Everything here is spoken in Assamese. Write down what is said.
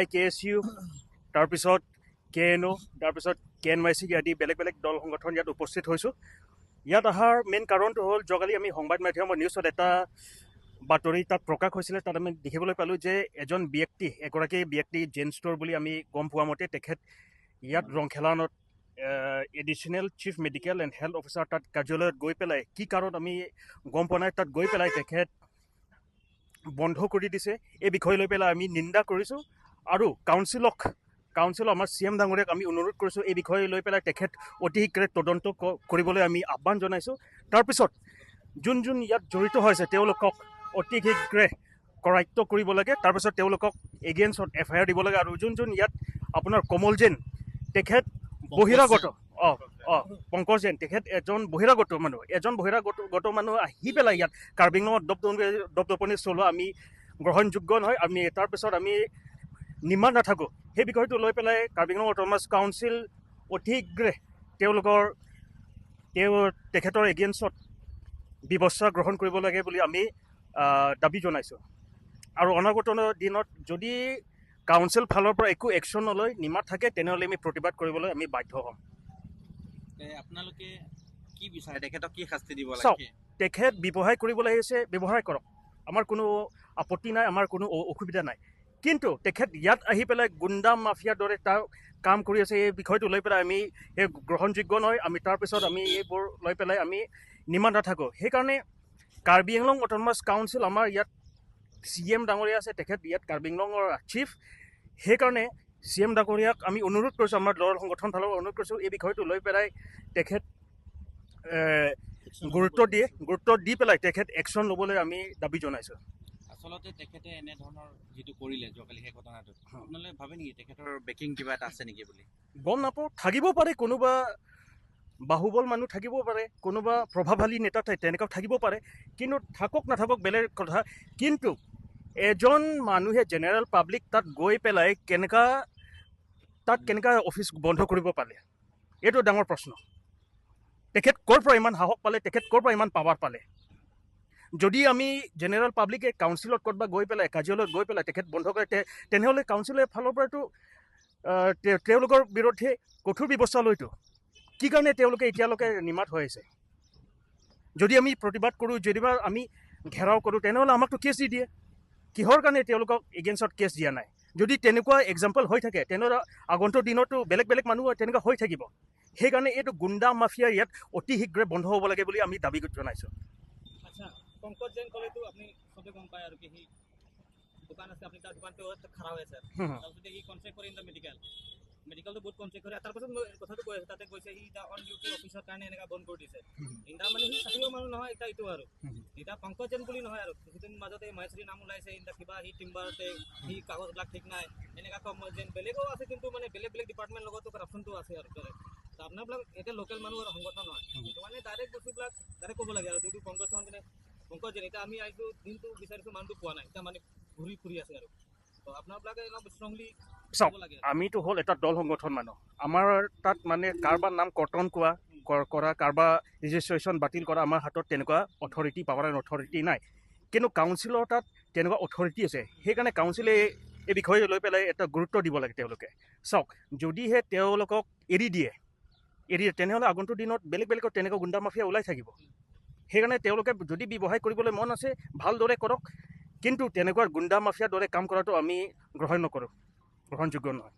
I K S U, তাৰপিছত কে এন অ', তাৰপিছত কে এন ৱাই চি আদি বেলেগ বেলেগ দল সংগঠন ইয়াত উপস্থিত হৈছোঁ। ইয়াত অহাৰ মেইন কাৰণটো হ'ল, যোৱাকালি আমি সংবাদ মাধ্যমৰ নিউজত এটা বাতৰি তাত প্ৰকাশ হৈছিলে। তাত আমি দেখিবলৈ পালোঁ যে এজন ব্যক্তি, এগৰাকী ব্যক্তি, জেন ষ্ট'ৰ বুলি আমি গম পোৱা মতে, তেখেত ইয়াত ৰংখেলানত additional chief medical and health officer তাত কাৰ্যালয়ত গৈ পেলাই, কি কাৰণত আমি গম পোৱা নাই, তাত গৈ পেলাই তেখেত বন্ধ কৰি দিছে। এই বিষয় লৈ পেলাই আমি নিন্দা কৰিছোঁ আৰু কাউন্সিলৰ আমাৰ চি এম ডাঙৰীয়াক আমি অনুৰোধ কৰিছোঁ, এই বিষয় লৈ পেলাই তেখেত অতি শীঘ্ৰে তদন্ত কৰিবলৈ আমি আহ্বান জনাইছোঁ। তাৰপিছত যোন যোন ইয়াত জড়িত হৈছে, তেওঁলোকক অতি শীঘ্ৰে কৰায়ত্ব কৰিব লাগে। তাৰপিছত তেওঁলোকক এগেইনষ্টত এফ I R দিব লাগে। আৰু যোন যোন ইয়াত আপোনাৰ কমল জৈন, তেখেত বহিৰাগত, অঁ অঁ পংকজ জৈন, তেখেত এজন বহিৰাগত মানুহ। এজন বহিৰাগত মানুহ আহি পেলাই ইয়াত কাৰ্বি আংলঙত দপদপনি চলোৱা আমি গ্ৰহণযোগ্য নহয়। আমি তাৰপিছত আমি নিমাত নাথাকোঁ। সেই বিষয়টো লৈ পেলাই কাৰ্বি আংলং অট'নমাছ কাউন্সিল অতি শীঘ্ৰে তেখেতৰ এগেইনষ্টত ব্যৱস্থা গ্ৰহণ কৰিব লাগে বুলি আমি দাবী জনাইছোঁ। আৰু অনাগত দিনত যদি কাউন্সিল ফালৰ পৰা একো একশ্যন নলয়, নিমাত থাকে, তেনেহ'লে আমি প্ৰতিবাদ কৰিবলৈ আমি বাধ্য হ'ম। আপোনালোকে কি বিচাৰে? তেখেতক কি শাস্তি দিব চাওক, লাগে? তেখেত ব্যৱসায় কৰিবলৈ আহিছে, ব্যৱসায় কৰক, আমাৰ কোনো আপত্তি নাই, আমাৰ কোনো অসুবিধা নাই। কিন্তু তেখেত ইয়াত আহি পেলাই গুণ্ডা মাফিয়াৰ দৰে তাৰ কাম কৰি আছে। এই বিষয়টো লৈ পেলাই আমি এই গ্ৰহণযোগ্য নহয়। আমি তাৰপিছত আমি এইবোৰ লৈ পেলাই আমি নিমাত নাথাকোঁ। সেইকাৰণে কাৰ্বি আংলং অট'নমাছ কাউন্সিল, আমাৰ ইয়াত চি এম ডাঙৰীয়া আছে, তেখেত ইয়াত কাৰ্বি আংলঙৰ চিফ। সেইকাৰণে চি এম ডাঙৰীয়াক আমি অনুৰোধ কৰিছোঁ, আমাৰ দল সংগঠন ফালৰ পৰা অনুৰোধ কৰিছোঁ, এই বিষয়টো লৈ পেলাই তেখেত গুৰুত্ব দিয়ে, গুৰুত্ব দি পেলাই তেখেত একশ্যন ল'বলৈ আমি দাবী জনাইছোঁ। আচলতে তেখেতে এনেধৰণৰ যিটো কৰিলে যোৱাকালি সেই ঘটনাটোত, আপোনালোকে ভাবে নেকি তেখেতৰ বেকিং কিবা এটা আছে নেকি বুলি? গম নাপাওঁ, থাকিব পাৰে, কোনোবা বাহুবল মানুহ থাকিব পাৰে, কোনোবা প্ৰভাৱশালী নেতা তেনেকুৱা থাকিব পাৰে। কিন্তু থাকক নাথাকক বেলেগ কথা, কিন্তু এজন মানুহে জেনেৰেল পাব্লিক তাত গৈ পেলাই তাত কেনেকা অফিচ বন্ধ কৰিব পালে, এইটো ডাঙৰ প্ৰশ্ন। তেখেত ক'ৰ পৰা ইমান সাহস পালে? তেখেত ক'ৰ পৰা ইমান পাৱাৰ পালে? যদি আমি জেনেৰেল পাব্লিকে কাউন্সিলত ক'ৰবাত গৈ পেলাই, কাৰ্যালয়ত গৈ পেলাই তেখেত বন্ধ কৰে, তেনেহ'লে কাউন্সিলৰ ফালৰ পৰাতো তেওঁলোকৰ বিৰুদ্ধে কঠোৰ ব্যৱস্থা লয়তো। কি কাৰণে তেওঁলোকে এতিয়ালৈকে নিমাত হৈ আছে? যদি আমি প্ৰতিবাদ কৰোঁ, যদিবা আমি ঘেৰাও কৰোঁ, তেনেহ'লে আমাকতো কেছ দি দিয়ে। কিহৰ কাৰণে তেওঁলোকক এগেইনষ্টত কেছ দিয়া নাই? যদি তেনেকুৱা এক্সাম্পল হৈ থাকে, তেনেহ'লে আগন্তুক দিনতো বেলেগ বেলেগ মানুহ তেনেকুৱা হৈ থাকিব। সেইকাৰণে এইটো গুণ্ডা মাফিয়া ইয়াত অতি শীঘ্ৰে বন্ধ হ'ব লাগে বুলি আমি দাবী জনাইছোঁ। আচ্ছা, পংকজ জৈন ক'লেতো আপুনি চবে গম পায় আৰু কি সি দোকান আছে, আপুনি তাৰ দোকানটো খাৰা হৈ আছে। তাৰপিছতে সি কনটেক্ট কৰে ইন the medical, মেডিকেলটো বহুত কনটেক্ট কৰে। তাৰপাছত মই কথাটো কৈ আছোঁ, তাতে কৈছে সি এতিয়া অন ডিউটি অফিচৰ কাৰণে এনেকুৱা বন্ধ কৰি দিছে। ইন্দা মানে সি চাকৰিও মানুহ নহয় এতিয়া এইটো আৰু এতিয়া পংকজ জৈন বুলি নহয় আৰু কিছুদিন মাজতে মহেশ্বৰী নাম ওলাইছে। ইন্দা কিবা সি টিম্বাৰতে সি কাগজবিলাক ঠিক নাই, এনেকুৱা কম যেন বেলেগো আছে, কিন্তু মানে বেলেগ বেলেগ ডিপাৰ্টমেণ্ট লগতো কৰাপশ্যনটো আছে। আৰু আপোনাৰবিলাক এতিয়া লোকেল মানুহ আৰু সংগঠন হয়, সেইটো মানে ডাইৰেক্ট বস্তুবিলাক ডাইৰেক্ট ক'ব লাগে। আৰু যিটো পংকজ মানে পংকজ জৈন, এতিয়া আমি আহিছোঁ, দিনটো বিচাৰিছোঁ, মানুহটো পোৱা নাই, এতিয়া মানে ঘূৰি ফুৰি আছে। আৰু তো আপোনাৰবিলাকে অলপ ষ্ট্ৰংলি চাওক, আমিতো হ'ল এটা দল সংগঠন মানুহ। আমাৰ তাত মানে কাৰোবাৰ নাম কৰ্তন কোৱা কৰা, কাৰোবাৰ ৰেজিষ্ট্ৰেশ্যন বাতিল কৰা, আমাৰ হাতত তেনেকুৱা অথৰিটি, পাৱাৰ এণ্ড অথৰিটি নাই। কিন্তু কাউন্সিলৰ তাত তেনেকুৱা অথৰিটি আছে। সেইকাৰণে কাউন্সিলে এই বিষয়ে লৈ পেলাই এটা গুৰুত্ব দিব লাগে তেওঁলোকে। চাওক, যদিহে তেওঁলোকক এৰি দিয়ে, তেনেহ'লে আগন্তুক দিনত বেলেগ বেলেগত তেনেকুৱা গুণ্ডা মাফিয়া ওলাই থাকিব। সেইকাৰণে তেওঁলোকে যদি ব্যৱসায় কৰিবলৈ মন আছে, ভালদৰে কৰক, কিন্তু তেনেকুৱা গুণ্ডা মাফিয়াৰ দৰে কাম কৰাটো আমি গ্ৰহণ নকৰোঁ, গ্ৰহণযোগ্য নহয়।